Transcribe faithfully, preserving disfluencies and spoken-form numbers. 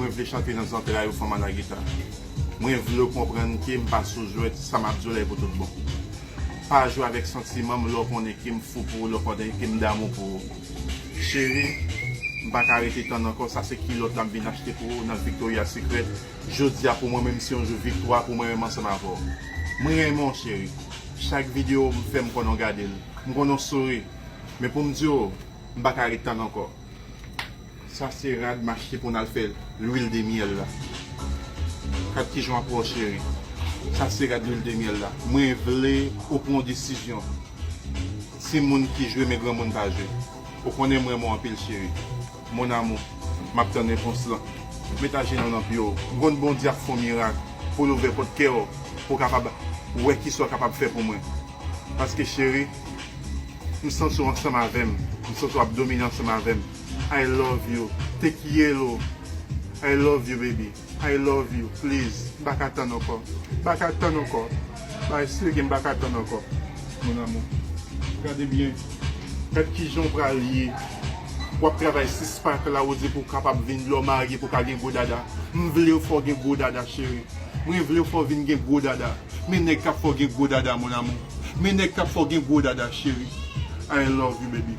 Mwen vle chante nan zantray ou, fanm a la gita. Mwen vle w konprann ke m pa sou jwèt, sa m ap di w la e pou tout bon. Pa jwe avèk santiman m lè w konnen ke m fou pou ou, lè w konnen ke m damou pou ou. Cheri, m pa ka rete tann ankò, sa se kilòt la m vin achte pou ou nan Victoria's Secret. Jodi a pou mwen menm se yon jou viktwa pou mwen menm ansanm avè w. Mwen renmen w cheri. Chak videyo m fè m konnen w gade l. M konnen w souri. Men pou m di w, m pa ka ret tann ankò. Sa se rad m achte pou n al fè lwil de myèl la. Gad kijan w ap wè w cheri. Sa se rad lwil de myèl la. Mwen vle ou pran yon desizyon. Timoun ki jwe men granmoun pa jwe. Ou konnen m renmen w anpil cheri. Mon amour, m ap tann repons lan. Met ajenou nan pye w. M konn Bondye ap fè yon mirak pou l ouvè pòt kè w, pou w kapab wè kisa w kapab fè pou mwen. Paske cheri, m santi w ansanm avè m. M santi w ap domine ansanm avè m. I love you. Te kiyelo. I love you, baby. I love you. Please. M pa ka tann ankò. M pa ka tann ankò. Bay sege, m pa ka tann ankò. Mon amour. Gade byen. Gad kijan w pral ye. W ap travay sis pak la, ou di pou w kapab vin lè w marye, pou w ka gen gwo dada. M vle w fè w gen gwo dada, cheri. Mwen vle w fè w vin gen gwo dada. Men nèg k ap fè w gen gwo dada, mon amour. Men nèg k ap fè w gen gwo dada, cheri. I love you, baby.